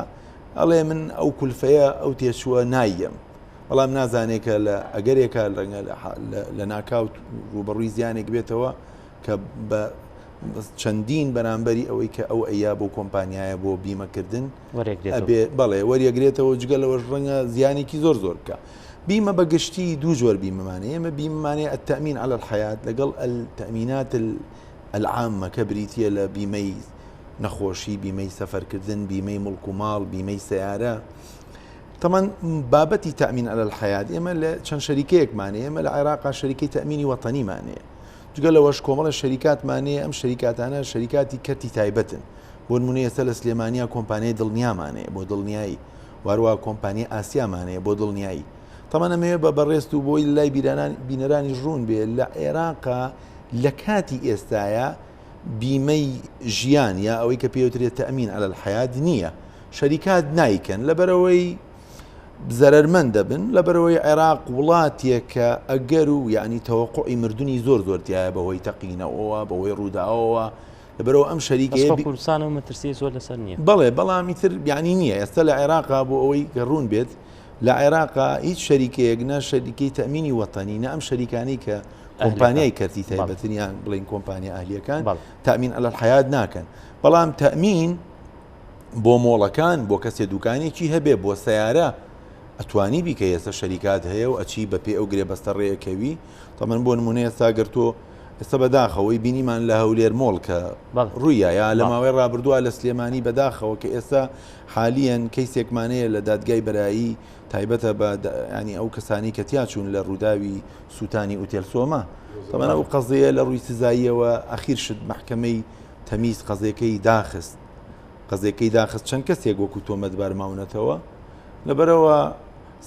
ئەڵێ من ئەو کولفەیە ئەو تێچووە نایەم. بەڵام نازانێت کە لە ئەگەرێکە ڕەنگە لە ناکاو ڕووبەڕووی زیانێک بێتەوە کە بە چەندین بەرامبەری ئەوەی کە ئەو ئەیا بۆ کۆمپانیایە بۆ بیمەکردن ئەبێ بەڵێ وەریەگرێتەوە جگە لەوەش ڕەنگە زیانێکی زۆر زۆر بکە بیمە بە گشتی دوو جۆر بیمەمانەیە ئێمە بیمەمانەیە التأمین علی الحیات لەگەڵ التأمینات العامە کە بریتییە لە بیمەی نەخۆشی بیمەی سەفەرکردن بیمەی مڵک و ماڵ بیمەی سەیارە تەمان بابەتی تأمین علی الحیات ئێمە لە چەند شەریکەیەکمان هەیە ئێمە لە عێراقا شەریکەی تەئمینی وەتەنیمان هەیە جگە لەوەش کۆمەڵە شەریکاتمان هەیە ئەم شەریکاتانە شەریکاتی کەرتی تایبەتن بۆ نمونە ئێستا لە سلێمانیا کۆمپانیای دڵنیامان هەیە بۆ دڵنیایی واروا کۆمپانیای ئاسیامان هەیە بۆ دڵنیایی تەمان ئەمەوێ بە بەڕێزت و بۆی لای بینەرانیش ڕوون بێ لە عێراقا لە کاتی ئێستایا بیمەی ژیان یا ئەوەی کە پێوترێت تەئمین علی الحیات نییە شەریکات نایکەن لەبەرەوەی زەرەرمەند دەبن لەبەرەوەی عێراق وڵاتێکە ئەگەر و یعنی تەوەقعی مردنی زۆر زۆر تایە بەهۆی تەقینەوەوە بەهۆی ڕووداوەوە لەبەرەوە ئەم شەریکەیە کوردستان و مەترسی زۆر لەسەر نییە بەڵێ بەڵام ئیتر یعنی نییە ئێستا لە عێراقا بۆ ئەوەی کە ڕوون بێت لە عێراقا هیچ شەریکەیەک نە شەریکەی تەمینی وەتەنی نە ئەم شەریکانی کە کۆمپانیای کەرتی تایبەتن یان بڵین کۆمپانیا ئەهلیەکان تەمین علی الحیات ناکەن بەڵام تەمین بۆ مۆڵەکان بۆ کەسێ دوکانێکی هەبێ بۆ سیارە ئەتوانی بیکە ئێستا شەریکات هەیە و ئەچی بە پێ ئەو گرێبەستە ڕێەکەوی تەمەن بۆ نمونە ئێستا گەر تۆ ئێستا بەداخەوەی بینیمان لە هەولێر مۆڵ کە ڕوویە یا لە ماوەی ڕابردووە لە سلێمانی بەداخەوە کە ئێستا حالیەن کەیسێکمان هەیە لە دادگای بەرایی تایبەتە بە ینی ئەو کەسانی کە تیا چوون لە ڕووداوی سووتانی ئوتێل سۆما تەمەە ئەو قەزەیە لە ڕووی سزاییەوە ئەخیر شت محکمەی تەمیز قەزێکەی داخست قەزێکەی داخست چەند کەسێک وەکو تۆمەتبار ماونەتەوە لەبەرەوە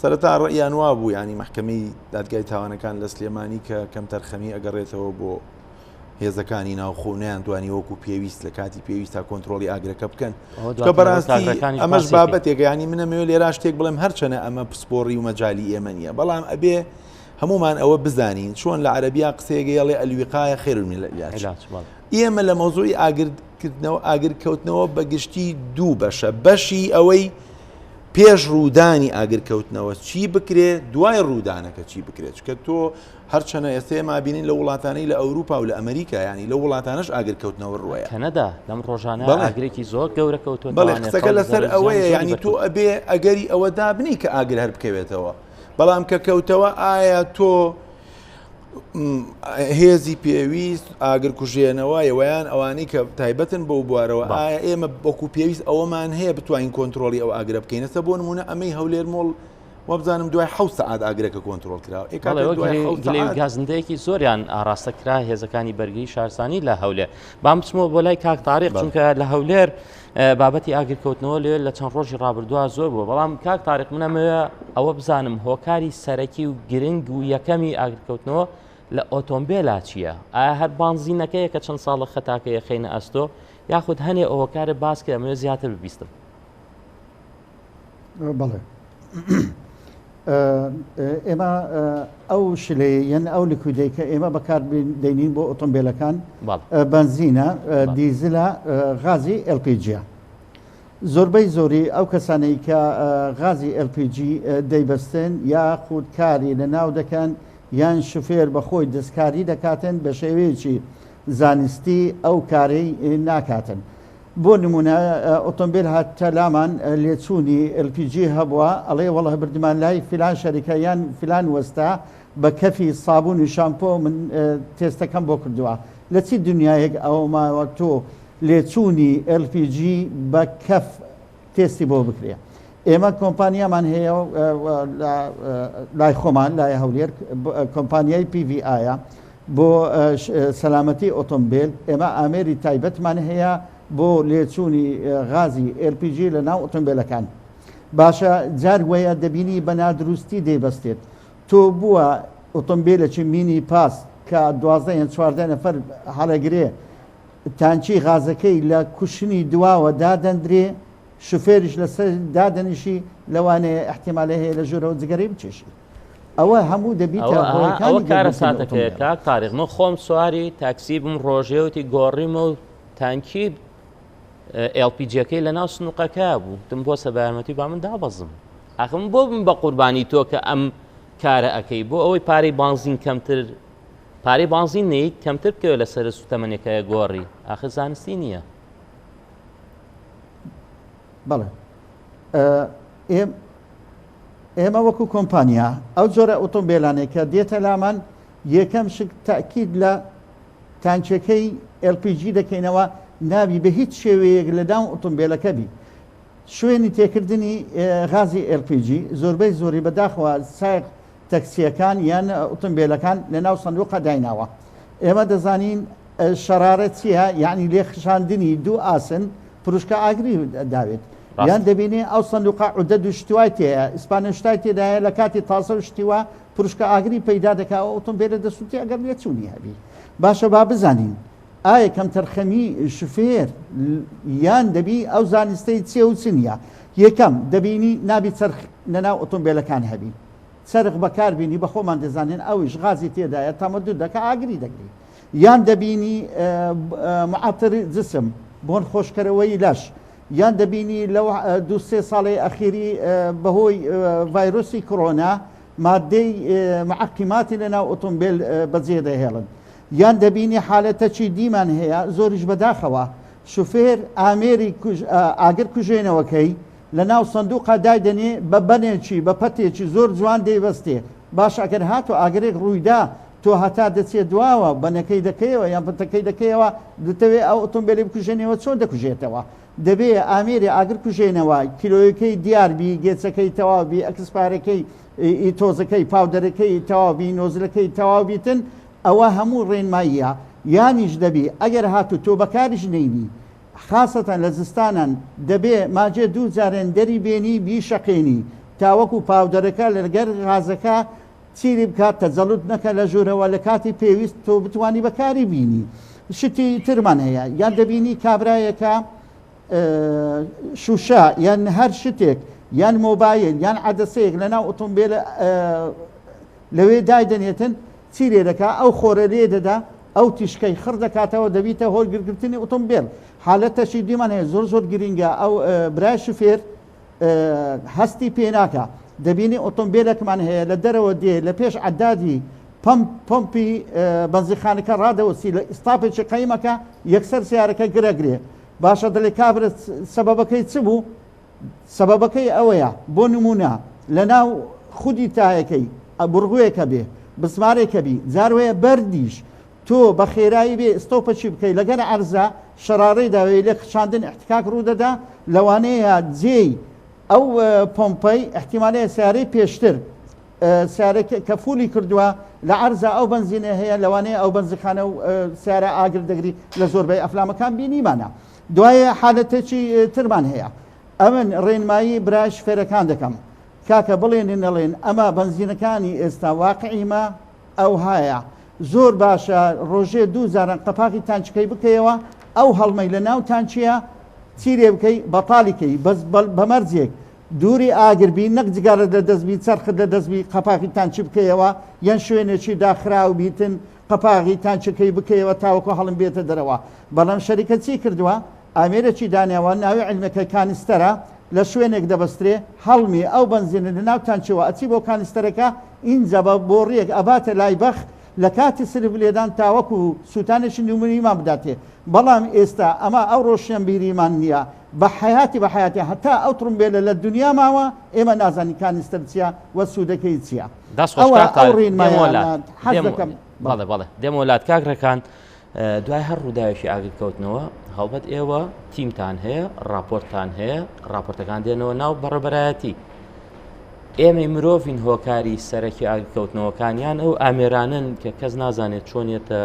سەرەتا ڕێیان وابوو ینی محکمەی دادگای تاوانەکان لە سلێمانی کە کەمتەرخەمی ئەگەڕێتەوە بۆ هێزەکانی ناوخۆ نەیانتوانی وەکو پێویست لە کاتی پێویستا کۆنترۆڵی ئاگرەکە بکەن کە بەڕاستی ئەمەش بابەتێکە ینی منەمەوێ لێرا شتێک بڵێم هەرچەنە ئەمە پسپۆڕی و مەجای ئێمە نییە بەڵام ئەبێ هەمومان ئەوە بزانین چۆن لە عەربیا قسەیەگەیڵێ الوقایە خیر من العلاج ئێمە لە مەوزوعی ئاگرکردنەوە ئاگرکەوتنەوە بە گشتی دوو بەشە بەشی ئەوەی پێش ڕوودانی ئاگرکەوتنەوە چی بکرێ دوای ڕوودانەکە چی بکرێت چکە تۆ هەرچەنە ئێستا ئێمە ئەبینین لە وڵاتانەی لە ئەوروپا و لە ئەمریکا یانی لەو وڵاتانەش ئاگر کەوتنەوە ڕووەیە. کەنەدا لەم ڕۆژانە ئاگرێکی زۆر گەورە کەوتووەتەوە بەڵێ قسەکە لەسەر ئەوەیە یانی تۆ ئەبێ ئەگەری ئەوە دابنی کە ئاگر هەر بکەوێتەوە بەڵام کە کەوتەوە ئایا تۆ هێزی پێویست ئاگر کوژێنەوە یوەیان ئەوانەی کە تایبەتن بەو بوارەوە ئایا ئێمە وەکو پێویست ئەوەمان هەیە بتوانین کۆنتترۆلی ئەو ئاگرە بکەینەسە بۆ نمونە ئەمەی هەولێر مۆڵ وابزانم دوای حەوت سەعات ئاگرەکە کۆنترۆڵ کرا. ئێ کاکە بەڵێ دوای حەوت گلەی و سەعات گازندەیەکی زۆریان ئاڕاستە کرا هێزەکانی بەرگری شارستانی لە هەولێر. با بچمەوە بۆ لای کاک تاریق بەڵێ. چونکە لە هەولێر بابەتی ئاگرکەوتنەوە لێ لە چەند ڕۆژی ڕابردووە زۆر بووە بەڵام کاک تاریق من ئەمەوێ ئەوە بزانم هۆکاری سەرەکی و گرنگ و یەکەمی ئاگرکەوتنەوە لە ئۆتۆمبێلا چییە؟ ئایا هەر بانزینەکەیە کە چەند ساڵە خەتاکەی ئەخەینە ئەستۆ یاخود هەنێ هۆکارە باس کرد ئەمەوێ زیاتر ببیستم. بەڵێ ئێمە ئەو شلەیە یان ئەو liquid ەی کە ئێمە بەکار دەینین بۆ ئۆتۆمبیلەکان بەنزینە دیزلە غازی LPG زۆربەی زۆری ئەو کەسانەی کە غازی LPG دەیبەستن یاخود کاری لە ناو دەکەن یان شوفێر بەخۆی دەستکاری دەکاتن بە شێوەیەکی زانستی ئەو کارەی ناکاتن بۆ نمونە ئۆتۆمبیل هاتتە لامان لێچوونی LPG هەبووە ئەڵێ وەڵا بردمان لای فلان شەریکە یان فلان وەستا بە کەفی سابون و شامپۆ من تێستەکەم بۆ کردووە لە چی دنیایەک ئەوە ماوە تۆ لێچوونی LPG بە کەف تێستی بۆ بکرێ ئێمە کۆمپانیامان هەیە لای خۆمان لای هەولێر کۆمپانیای PVI بۆ سەلامەتی ئۆتۆمبیل ئێمە ئامێری تایبەتمان هەیە بۆ لێچوونی غازی LPG لە ناو ئۆتۆمبیلەکان باشە جار وەیە دەبینی بە نادروستی دەیبەستێت تۆ بووە ئۆتۆمبیلێکی مینی پاس کە دوازدە یان چواردە نەفەر هەڵەگرێ تانکی غازەکەی لە کوشنی دواوە دادەندرێ شوفێریش لەسەر دادەنیشی لەوانەیە ئیحتیمالێ هەیە لە ژوورەوە جگەرەی بکێشی ئەوە هەموو دەبیتە ئەوە کارەساتەکەیە کاک تاریق من خۆم سواری تاکسی بووم ڕۆژێوتی گۆڕیمە و تانکی LPG ەکەی لە ناو سنووقەکە بوو تم بۆ سە بە یارمەتی با من دابەزم. ئاخر من بۆ بم بە قوربانی تۆ کە ئەم کارە ئەکەی بۆ ئەوەی پارەی بانزین کەمتر پارەی بانزین نەیت کەمتر بکەوێت لەسەر سوتەمەنێکە گۆڕی ئاخر زانستی نییە. بەڵێ ئێمە وەکو کۆمپانیا ئەو جۆرە ئۆتۆمبیلانێک کە دێتە لامان یەکەم شک تاکید لە تانکیەکەی LPG دەکەینەوە نابی بە هیچ شێوەیەک لە ناو ئۆتۆمبیلەکە بی شوێنی تێکردنی غازی LPG زۆربەی زۆری بەداخەوە سایق تەکسیەکان یان ئۆتۆمبیلەکان لە ناو سندوقە دایناوە ئێمە دەزانین شەرارە چییە یعنی لێخشاندنی دوو ئاسن پروشکە ئاگری داوێت یان دەبینێ ئەو سندوقە عودە دوو شتوای تێیە ئیسپانە شتای تێدایە لە کاتی تاسە و شتیوە پروشکە ئاگری پەیدا دەکا ئەو ئۆتۆمبیلە دەسووتێ ئەگەر لێچوونی هەبی باشە با بزانین ئایا کەمتەرخەمی شوفێر یان دەبی ئەو زانستەی چیە و چ نییە؟ یەکەم، دەبینی نابی چەرخ لەناو ئۆتۆمبێلەکان هەبی. چەرخ بەکار بینی بە خۆمان دەزانین ئەویش غازی تێدایە تەمەدود دەکا ئاگری دەگری. یان دەبینی معطر جسم، بۆن خۆشکەرەوەی لەش. یان دەبینی لەو دوو سێ ساڵەی ئەخیری بەهۆی ڤایرۆسی کۆرۆنا مادەی معقیماتی لەناو ئۆتۆمبێل بەجێ دەهێڵن. یان دەبینی حالەتەکی دیمان هەیە زۆریش بەداخەوە شوفێر ئامێری ئاگر کوژێنەوەکەی لە ناو سندوقا دایدەنێ بە بەنێکی بە پەتێکی زۆر جوان دەیبەستێ باشە ئەگەر هاتو ئاگرێک ڕوویدا تۆ هەتا دەچێ دواوە بەنەکەی دەکەیەوە یان پەتەکەی دەکەیەوە دەتەوێ ئەو ئۆتۆمبێلی بکوژێنەوە چۆن دەکوژێتەوە دەبێ ئامێری ئاگر کوژێنەوە کیلۆیەکەی دیار بی گێچەکەی تەواو بی ئەکسپارەکەی ئی تۆزەکەی پاودەرەکەی تەواو بی نۆزلەکەی تەواو بیتن ئەوە هەموو ڕێنماییە یانیش دەبی ئەگەر هاتوو تۆ بەکاریش نەینی خاسەتەن لە زستانان دەبێ ماجێ دوو جارێن دەری بێنی بیشەقێنی تاوەکو پاودەرەکە لەگەر غازەکە چیری بکات تەجەلوت نەکە لە ژوورەوە لە کاتی پێویست تۆ بتوانی بەکاری بینی شتی ترمان هەیە یان دەبینی کابرایەکە شوشە یان هەر شتێک یان مۆبایل یان عەدەسەیەک لەناو ئۆتۆمبیل لەوێ دایدەنێتن چی لێ دەکا ئەو خۆرە لێ دەدا ئەو تیشکەی خڕ دەکاتەوە دەبیتە هۆی گرگرتنی ئۆتۆمبیل حالەتەشی دیمان هەیە زۆر زۆر گرینگە ئەو برای شوفێر هەستی پێ ناکا دەبینی ئۆتۆمبیلێکمان هەیە لە دەرەوە دێ لە پێش عەدادی پەمپ پۆمپی بەنزیخانەکە ڕادەوەسی لە ئیستاپێکی قەیمەکە یەکسەر سیارەکە گرەگرێ باشە دەڵێ کابرا سەبەبەکەی چ بوو؟ سەبەبەکەی ئەوەیە بۆ نموونە لەناو خودی تایەکەی بڕگوێکە بێ بسمارێکە بی جار وەیە بەردیش تۆ بە خێرایی بێ ئستۆپەکی بکەی لەگەر عەرزە شەڕارەی داوێ لێ خشاندن احتکاک ڕوودەدا لەوانەیە جێی ئەو پۆمپەی احتیمالەیە سیارەی پێشتر سیارە کە فولی کردووە لە عەرزا ئەو بەنزینە هەیە لەوانەیە ئەو بەنزیخانە و سیارە ئاگر دەگری لە زۆربەی ئەفلامەکان بینیمانە دوایە حالەتێکی ترمان هەیە ئەمن ڕێنمایی برای شفێرەکان دەکەم کاکە بڵێن نەڵێن ئەمە بەنزینەکانی ئێستا واقعیمە ئەوهایە زۆر باشە ڕۆژێ دوو جاران قەپاغی تانچکەی بکەیەوە ئەو هەڵمەی لە ناو تانچیە چی لێ بکەی بەتاڵی کەی بەس بەمەرجێک دووری ئاگر بی نەک جگەرەت لە دەست بی چەرخت لە دەست بی قەپاغی تانچی بکەیەوە یان شوێنێکی داخراو بیتن قەپاغی تانچەکەی بکەیەوە تاوەکو هەڵم بێتە دەرەوە بەڵام شەریکە چی کردووە ئامێرێکی داناوە ناوی عیلمەکەی کانیستەرە لە شوێنێک دەبەسترێ هەڵمی ئەو بەنزینە لە ناو تانچیەوە ئەچی بۆ کانیستەرەکە ئینجا بە بۆڕیەک ئەباتە لای بەخ لە کاتی سرف لێدان تاوەکو سوتانێکی نمونەییمان بداتێ بەڵام ئێستا ئەمە ئەو ڕۆشنبیریمان نیە بە حەیاتی بە حەیاتی هەتا ئەو تڕومبێلە لە دونیا ماوە ئێمە نازانین کانیستەر چیە و سودەکەی چیە دەست خۆش ئەوە کاک ئەو تاریق. دێمەوە ڕێنمایانە لات. حەز دێمەوە دەکەم بەڵێ. بەڵێ بەڵێ دێمەوە لات کاک ڕێکان دوای هەر ڕووداوێکی ئاگرکەوتنەوە هەڵبەت ئێوە تیمتان هەیە ڕاپۆرتتان هەیە ڕاپۆرتەکان دێنەوە ناو بەڕێبەرایەتی ئێمەی مرۆڤین هۆکاری سەرەکی ئاگرکەوتنەوەکانیان ئەو ئامێرانن کە کەس نازانێت چۆنیەتە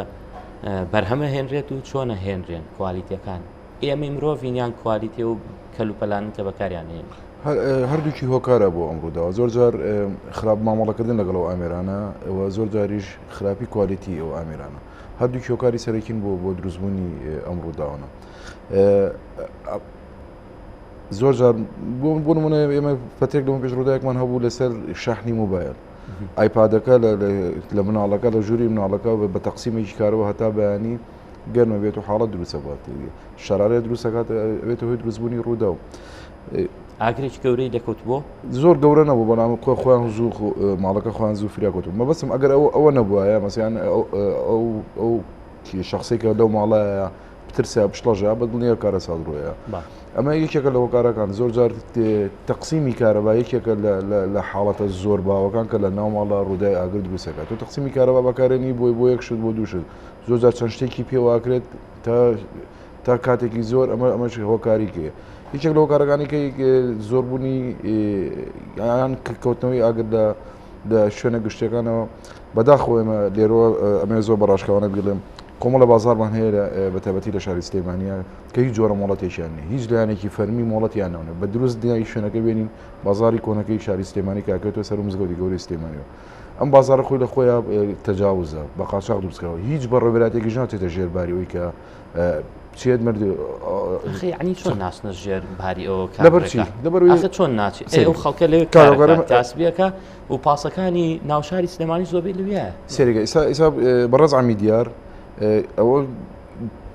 بەرهەمە هێنرێت و چۆنە هێنرێن کوالیتەکان ئێمەی مرۆڤین یان کوالیتی و کەلوپەلانن کە بەکاریان هێنین هەردووکی هۆکارە بۆ ئەم ڕووداوە زۆر جار خراپ مامەڵەکردن لەگەڵ ئەو ئامێرانە و زۆر جاریش خراپی کوالیتی ئەو ئامێرانە هەردووکی هۆکاری سەرەکین بۆ بۆ دروستبوونی ئەم ڕووداوانە زۆر جار بۆ نمونە ئێمە فترێک لەمە پێش ڕووداوێکمان هەبوو لەسەر شەحنی مۆبایل ئایپادەکە لە مناڵەکە لە ژووری مناڵەکە بە تەقسیمێکی کارەوە هەتا بەیانی گەرمە بێت و حاڵەت دروستە بات شەرارەیە دروستەکات بێتە هۆی دروستبوونی ڕووداو. ئاگرێکی گەورەی لێکەوتبوو؟ زۆر گەورە نەبوو بەڵام خۆ خۆیان زوو ماڵەکە خۆیان زوو فریا کەوتبوو مەبەستم ئەگەر ئەو ئەوە نەبوایە مەسیان ئەو ئەو ئەو شخصێکە لەو ماڵەیە بترسا بشڵەژە بە دڵنیا کارەسات ڕوویە ئەمە یەکێکە لە هۆکارەکان زۆر جار تەقسیمی کارەبا یەکێکە لە حاڵەتە زۆر باوەکان کە لە ناو ماڵە ڕوودای ئاگر دروستەکات تۆ تەقسیمی کارەبا بەکارێنی بۆی بۆ یەک شت بۆ دوو شت زۆر جار چەند شتێکی پێواکرێت تا تا کاتێکی زۆر ئەمە ئەمەش هۆکاریکەیە یەکێک لە هۆکارەکانی کە زۆربوونی یان کەوتنەوەی ئاگر لە لە شوێنە گشتیەکانەوە بەداخەوە ئێمە لێرەوە ئەمێ زۆر بە ڕاشکاوانە بیڵێم کۆمەڵە بازارمان هەیە بە تایبەتی لە شاری سلێمانە کە هیچ جۆرە مۆڵەتێکیان نیە هیچ لایەنێکی فەرمی مۆڵەتیان نەونە بە دروست دنیای شوێنەکە بێنین بازاری کۆنەکەی شاری سلێمانی کاکەوتە سەر مزگەوتی گەورەی سلێمانیەوە ئەم بازارە خۆی لە خۆیان تەجاوزە بە قاچاق دروستکراوە هیچ بەڕێوەبەراتێکیش ناچێتە ژێر باری ئەوی کە چێت مرد یعنی چۆن ناچنە ژێر باری ئەوە لەبەر چی لەبەر چۆن ناچێت ئەو خەڵکە لەوێ کارۆگەرم کاسبیەکە و پاسەکانی ناوشاری سلێمانی زۆربەی لەوێ سێرگە ئیسا ئیسا بەڕێز عەمی دیار ئەوە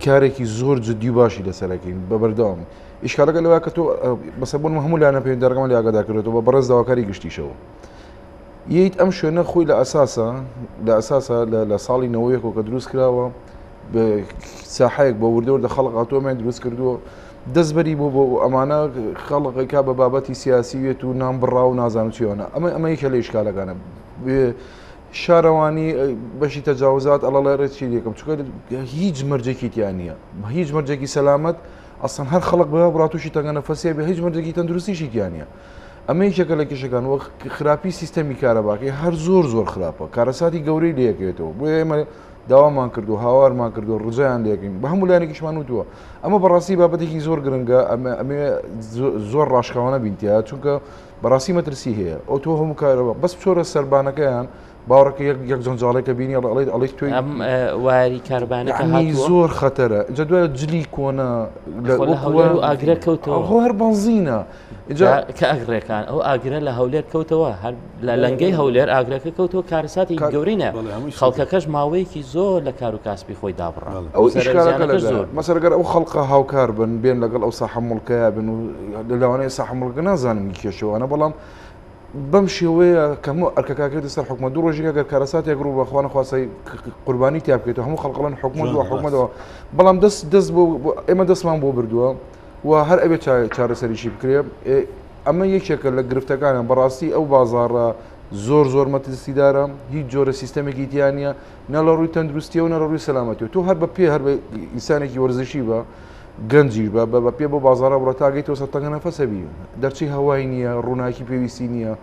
کارێکی زۆر جدی و باشی لەسەرەکەین بە بەردەوام ئیشکالەکە لەوە کە تۆ بەسە بوون هەموو لایەنە پەیوەندیدارەکەمان لێ ئاگادار کردێتەوە بە بەڕێز داواکاری گشتیشەوە یت ئەم شوێنە خۆی لە ئەساسە لە ئەساسە لە ساڵی نەوەیەکەوە کە دروست کراوە ساحەیەک بە وردە وردە خەڵک هاتووە دروست کردووە دەست بەری بۆ بۆ ئەمانە خەڵقێکا بە بابەتی سیاسی وێت و نام بڕا و نازانم چیۆنە ئەمە ئەمە یەکە لە ئیشکالەکانە شارەوانی بەشی تەجاوزات ئەڵڵێ ڕێت چی یەکەم چونکە هیچ مەرجێکی تیا نییە هیچ مەرجێکی سەلامەت ئەسڵەن هەر خەڵک بە بڕاتوشی تەنگە نەفەسیە بێ هیچ مەرجێکی تەندروستیشی تیا نییە ئەمە یەکێکە لە کێشەکان وەک خراپی سیستەمی کارەباکەی هەر زۆر زۆر خراپە کارەساتی گەورەی لەکەوێتەوە بۆیە ئێمە داوامان کردو هاوارمان کردو ڕجایان لێکەین بە هەموو لایەنێکیشمان وتووە ئەمە بەڕاستی بابەتێکی زۆر گرنگە ئەمە ئەمێ زۆر ڕاشکاوانە بینتیا چونکە بەڕاستی مەترسی هەیە ئەو تۆ هەموو کارەوە بەس بچۆرە سەربانەکەیان باوەڕەکە یەک یەک جەنجاڵێکە بینی ئەڵێ ئەڵێ تۆی ئەم وایری کاربانەکە یعنی زۆر خەتەرە جا دوای جلی کۆنە لە هەولێر و ئاگرە کەوتەوە خۆ هەر بەنزینە کە ئەگرێکان ئەو ئاگرە لە هەولێر کەوتەوە هەر لە لەنگەی هەولێر ئاگرەکە کەوتەوە کارەساتی گەورەی نە خەڵکەکەش ماوەیەکی زۆر لە کار و کاسبی خۆی دابڕا ئەو زۆر مەسەرگەر ئەو خەڵقە هاوکار بن بێن لەگەڵ ئەو ساحە مڵکەیە بن و لەوانەیە ساحە مڵکە نازانم کێشەوانە بەڵام بەم شێوەیە کە هەموو ئەرکەکە کرێتە سەر حکومەت دوو ڕۆژێک ئەگەر کارەساتێک ڕوو بە خوا نەخواستە قوربانی تیا بکرێت و هەموو خەڵک ئەڵێن حکومەت وە حکومەتەوە بەڵام دەست دەست بۆ ئێمە دەستمان بۆ بردووە و هەر ئەبێ چارەسەریشی بکرێ ئەمە یەکێکە لە گرفتەکانە بەڕاستی ئەو بازاڕە زۆر زۆر مەترسیدارە هیچ جۆرە سیستەمێکی تیا نییە نە لە ڕووی تەندروستیەوە نە لە ڕووی سەلامەتیەوە تۆ هەر بە پێ هەر بە ئینسانێکی وەرزشی بە گەنجیش بە بە پێ بۆ بازاڕە بڕۆ تا گەیتەوە سەر تەنگە نەفەسە بی دەرچەی هەوای نییە ڕووناکی پێویستی نییە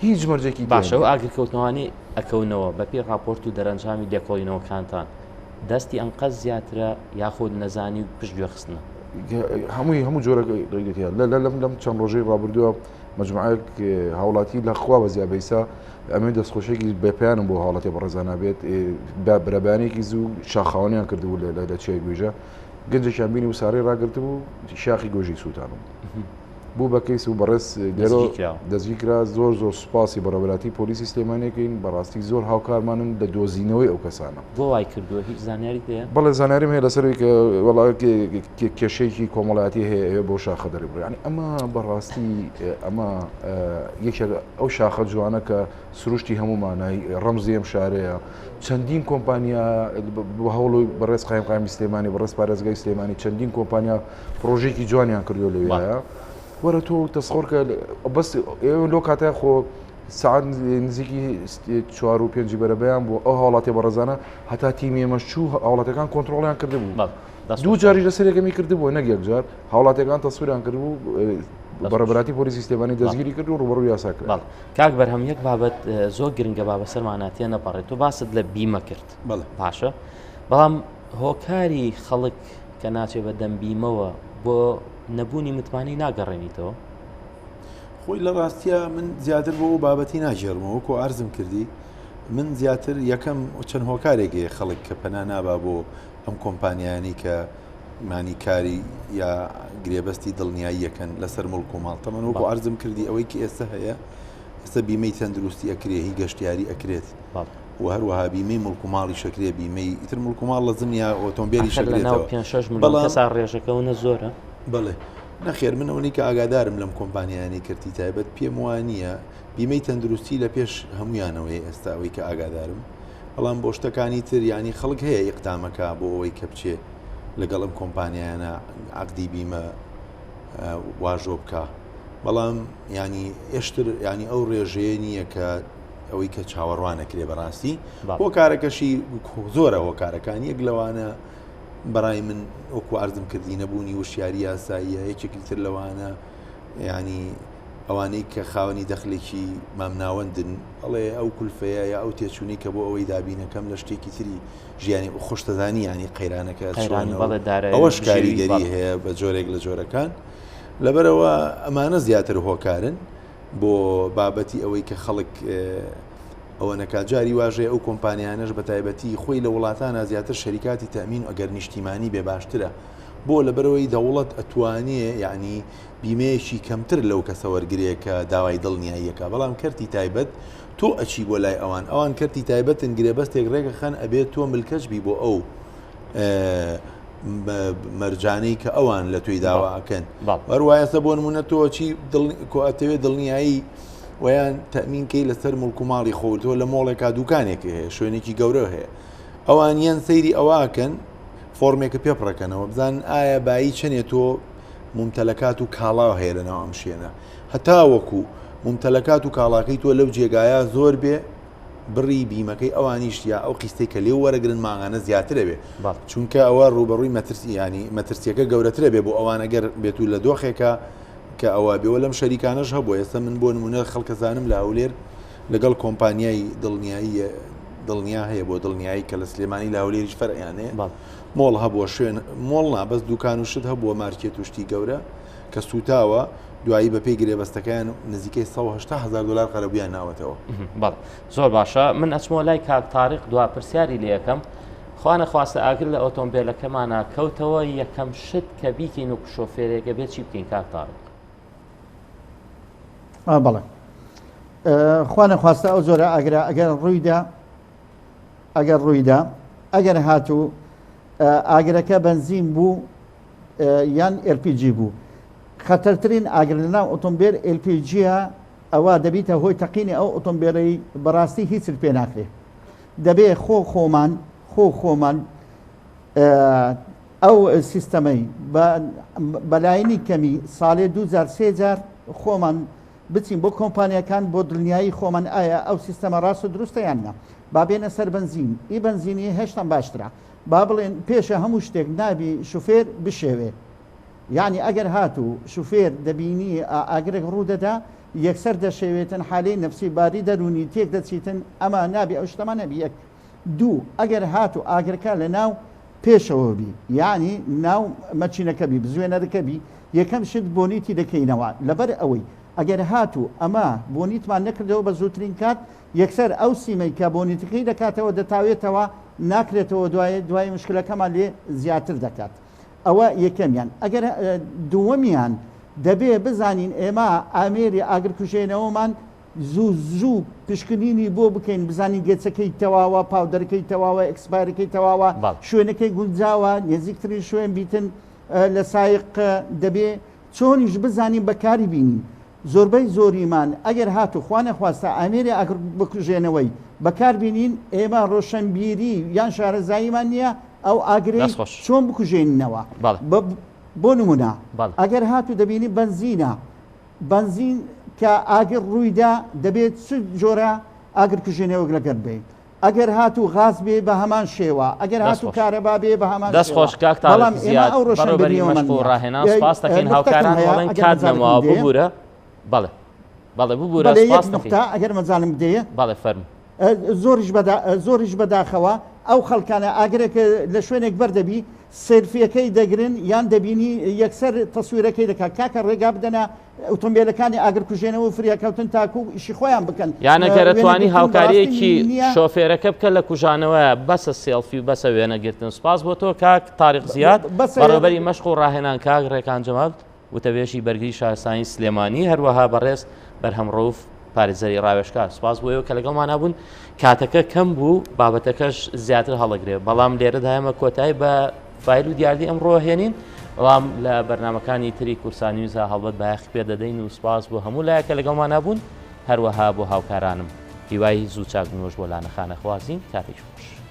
هیچ مەرجێکی باشە و ئاگرکەوتنەوانی ئەکەونەوە بەپێی ڕاپۆرت و دەرەنجامی لێکۆڵینەوەکانتان دەستی ئەنقەست زیاترە یاخود نەزانی و پشتگوێ خستنە؟ هەمووی هەموو جۆرە لە لەم لەم چەند ڕۆژەی ڕابردووە مجموعەیەک هاوڵاتی لە خوا بەزیا بەیسا ئەمێ دەستخۆشێکی بەپیانم بۆ هاوڵاتی بەڕێزانە بێت بە برەبانێکی زوو شاخاوانیان کردبوو لە چیای گویژە گەنجێکیان بینی و سارەی ڕاگرتبوو شاخی گۆژی سووتان بوو بە کەیس و بەڕێز لێرۆ دەستگیر کرا زۆر زۆر سوپاسی بەڕێوەبەراتی پۆلیسی سلێمانیەکەین بەڕاستی زۆر هاوکارمانن لە دۆزینەوەی ئەو کەسانە. بۆ وای کردووە هیچ زانیاریت هەیە؟ بەڵێ زانیاریم هەیە لەسەر کە وەڵا کێشەیەکی کۆمەڵایەتی هەیە ئەوێ بۆ شاخە دەربڕێ یعنی ئەمە بەڕاستی ئەمە یەکێک ئەو شاخە جوانە کە سروشتی هەموومانە ڕەمزی ئەم شارەیە چەندین کۆمپانیا بە هەوڵ و بەڕێز قایمقامی سلێمانی بەڕێز پارێزگای سلێمانی چەندین کۆمپانیا پرۆژێکی جوانیان کردو لەوێ وەرە تۆ تەسخۆر کە بەس ئێوە لۆ کاتە خۆ سعات نزیکی چوار و پێنجی بەرەبەیان بوو ئەو هاوڵاتی بەڕێزانە هەتا تیمی ئێمەش چوو هاوڵاتەکان کۆنتترۆڵیان کردبوو دوو جاریش لەسەر یەکەمی کردبوو نەک یەک جار هاوڵاتیەکان تەسویریان کردبوو بەڕێبەراتی پۆلیسی سلێمانی دەستگیری کرد و ڕوبەڕوو یاسا کرا. کاک بەرهەم یەک بابەت زۆر گرنگە با بەسەرمانا تێنەپەڕێت تۆ باست لە بیمە کرد باشە بەڵام هۆکاری خەڵک کە ناچێ بە دەم بیمەوە بۆ نەبوونی متمانەی ناگەڕێنیتەوە؟ خۆی لە ڕاستە من زیاتر بۆ بابەتی ناگێڕمەوە وەکو ئارزم کردی من زیاتر یەکەم چەند هۆکارێک هەیە خەڵک کە پەنا نابا بۆ ئەم کۆمپانیایانەی کە مانی کاری یا گرێبەستی دڵنیاییەکەن لەسەر مڵک و ماڵ تەمەن وەکو عەرزم کردی ئەوەی کە ئێستا هەیە ئێستا بیمەی تەندروستی ئەکرێ هی گەشتیاری ئەکرێت و هەروەها بیمەی مڵک و ماڵی شەکرێ بیمەی ئیتر مڵک و ماڵ لە زمیا ئۆتۆمبیلی شەکرێتەوە بەڵام ڕێژەکە و نە زۆرە بەڵێ. نەخێر من ئەوەی کە ئاگادارم لەم کۆمپانیایانەی کەرتی تایبەت پێم وانییە بیمەی تەندروستی لە پێش هەمویانەوەی ئێستا ئەوەی کە ئاگادارم بەڵام بۆ شتەکانی تر یعنی خەڵک هەیە ئیقدامەکە بۆ ئەوەی کە بچێ لەگەڵ ئەم کۆمپانیایانە عقدی بیمە واژۆ بکە بەڵام ینی ئێشتر ینی ئەو ڕێژەیە نییە کە ئەوەی کە چاوەڕوانەکرێ بەڕاستی هۆکارەکەشی زۆرە هۆکارەکان یەک لەوانە بەڕای من وەکو عەرزم کردی نەبوونی وشیاری یاساییە یەکێکی تر لەوانە ینی ئەوانەی کە خاوەنی دەخلێکی مامناوەندن ئەڵێ ئەو کولفەیە یا ئەو تێچوونی کە بۆ ئەوەی دابینەکەم لە شتێکی تری ژیانی خۆشتەزانی ینی قەیرانەکە ئەوەش کاریگەری هەیە بە جۆرێک لە جۆرەکان لەبەرەوە ئەمانە زیاتر هۆکارن بۆ بابەتی ئەوەی کە خەڵک ئەوە نەکا جاری واش هەیە ئەو کۆمپانیانەش بە تایبەتی خۆی لە وڵاتانە زیاتر شەریکاتی تەمین ئەگەر نیشتیمانی بێ باشترە بۆ لەبەرەوەی دەوڵەت ئەتوانێ یعنی بیمەیەکی کەمتر لەو کەسە وەرگێ کە داوای دڵنیاییەکە بەڵام کەرتی تایبەت تۆ ئەچی بۆ لای ئەوان ئەوان کەرتی تایبەتن گرێبەستێک ڕێگەخەن ئەبێت تۆ ملکەچ بی بۆ ئەو مەرجانەی کە ئەوان لە تۆی داوا ئەکەن هەروایەسە بۆ نمونە تۆ چی ئەتەوێت دڵنیایی ویان تەمینکەی لەسەر مڵک و ماڵی خۆ تۆ لە مۆڵێکا دوکانێک هەیە شوێنێکی گەورە هەیە ئەوان یەن سەیری ئەوەکەن فۆرمێکە پێ پڕەکەنەوە بزان ئایا بایی چەنێ تۆ ممتەلەکات و کاڵا هەیە لە ناو ئەم شوێنە هەتا وەکو ممتەلەکات و کاڵاکەی تۆ لەو جێگایە زۆر بێ بڕی بیمەکەی ئەوانیش یا ئەو قیستەی کە لێو وەرەگرن مانگانە زیاترە بێ چونکە ئەوە ڕوبەڕووی مەترسی ینی مەترسیەکە گەورەترە بێ بۆ ئەوان ئەگەر بێت و لە دۆخێکە کە ئەوە بێەوە لەم شەریکانەش هەبوو ئێستا من بۆ نمونە خەڵکەزانم لە هەولێر لەگەڵ کۆمپانیای دڵنیایی دڵنیا هەیە بۆ دڵنیایی کە لە سلێمانی لە هەولێریش فەرعیانەیە مۆڵ هەبووە شوێن مۆڵ نا بەس دوکان و شت هەبووە مارکێت و شتی گەورە کە سووتاوە دوایی بەپێی گرێبەستەکەیان نزیکەی 180 هزار دلار قەرەبوویان ناوەتەوە. بەڵێ زۆر باشە من ئەچمەوە لای کاک تاریق دوا پرسیاری لێ ئەکەم خوا نەخواستە ئاگر لە ئۆتۆمبێلەکەمانا کەوتەوە یەکەم شت کە بیکەین وەکو شۆفێرێک ئەبێ چی بکەین کاک تاریق؟ بەڵێ خوا نەخواستە ئەو جۆرە ئاگرە ئەگەر ڕوویدا ئەگەر ڕوویدا ئەگەر هاتوو ئاگرەکە بەنزین بوو یان LPG بوو خەتەرترین ئاگر لەناو ئۆتۆمبێل LPG ە ئەوە دەبیتە هۆی تەقینی ئەو ئۆتۆمبێلەی بەڕاستی هیچت پێ ناکرێ دەبێ خۆ خۆمان خۆ خۆمان ئەو سیستەمەی بەلاینی کەمی ساڵێ دوو جار سێ جار خۆمان بچین بۆ کۆمپانیاکان بۆ دڵنیایی خۆمان ئایا ئەو سیستەمە ڕاست و دروستە یان نا با بێنە سەر بەنزین ئی بەنزینی هێشتان باشترە با بڵێن پێشە هەموو شتێک نابی شوفێر بشێوێ یعنی ئەگەر هاتوو شوفێر دەبینی ئاگرێک ڕوو دەدا یەکسەر دەشێوێتن حالەی نەفسی باری دەروونی تێک دەچیتن ئەمە نابی ئەو شتەمان نەبی یەک دوو ئەگەر هاتوو ئاگرەکە لە ناو پێشەوە بی یانی ناو مەکینەکە بی بزوێنەرەکە بی یەکەم شت بۆنیتی دەکەینەوە لەبەر ئەوەی ئەگەر هاتوو ئەمە بۆنیتمان نەکردەوە بە زووترین کات یەکسەر ئەو سیمەی کە بۆنیتەکەی دەکاتەوە دەتاوێتەوە ناکرێتەوە دوای دوای مشکلەکەمان لێ زیاتر دەکات ئەوە یەکەمیان ئەگەر دووەمیان دەبێ بزانین ئێمە ئامێری ئاگرکوژێنەوەمان زوو زوو پشکنینی بۆ بکەین بزانین گێچەکەی تەواوە پاودەرەکەی تەواوە ئێکسپایرەکەی تەواوە شوێنەکەی گونجاوە نێزیکترین شوێن بیتن لە سایق دەبێ چۆنیش بزانین بەکاری بینین زۆربەی زۆریمان ئەگەر هاتو خوا نەخواستە ئامێری ئاگر بکوژێنەوەی بەکار بینین ئێمە ڕۆشنبیری یان شارەزاییمان نییە ئەو ئاگرەی چۆن بکوژێنینەوە بۆ نمونە ئەگەر هاتو دەبینی بەنزینە بەنزین کە ئاگر ڕوویدا دەبێت چ جۆرە ئاگرکوژێنەوەک لەگەر بێت ئەگەر هاتوو غاز بێ بە هەمان شێوە ئەگەر هاتوو کارەبا بێ بە هەمان دەست خۆش کاک بەڵام ئێمە ئەو ڕۆشنبیریەوەمان ڕۆشنبیریەوەمان مەشق و نییە. ڕاهێنان سپاس دەکەین نوقتەکم هاوکاران هەیە ئەڵێن ئەگەر کات مەجالم نەماوە بدەیە. ببورە بەڵێ بەڵێ ببورە بەڵێ یەک سپاس دەکەین نوقتە ئەگەر مەجالم بدەیە بەڵێ فەرموو زۆریش بەدا زۆریش بەداخەوە ئەو خەڵکانە ئاگرێک لە شوێنێک بەردەبی سێلفیەکەی دەگرن یان دەبینی یەکسەر تەسویرەکەی دەکات کاکە ڕێگا بدەنە ئۆتۆمبیلەکانی ئاگرکوژێنەوە و فریاکەوتن تاکو ئیشی خۆیان بکەن یان ئەگەر ئەتوانی وێنەگرتن بەڕاستی هاوکاریەکی نییە. شۆفێرەکە بکە لە کوژانەوەیە بەسە سێڵفی و بەسە وێنەگرتن سوپاس بۆ تۆ کاک تاریق زیاد بەسە بەڕێوەبەری مەشق و ڕاهێنان کاک ڕێکان جەمال وتەبێژی بەرگری شارستانی سلێمانی هەروەها بەڕێز بەرهەم ڕەوف پارێزەری ڕاوێژکار سوپاس بۆ ئێوە کە لەگەڵمانا بوون کاتەکە کەم بوو بابەتەکەش زیاتر هەڵەگرێ بەڵام لێرەدا ئێمە کۆتایی بە فایل و دیاردەی ئەمڕۆ هێنین. بەڵام لە بەرنامەکانی تری کوردستان نیوزا هەڵبەت بایەخی پێ دەدەین و سوپاس بۆ هەموو لایەک کە لەگەڵمانا بوون، هەروەها بۆ هاوکارانم. هیوای زوو چاکبوونەوەش بۆ لانە خانەخوازین. کاتێکی خۆش.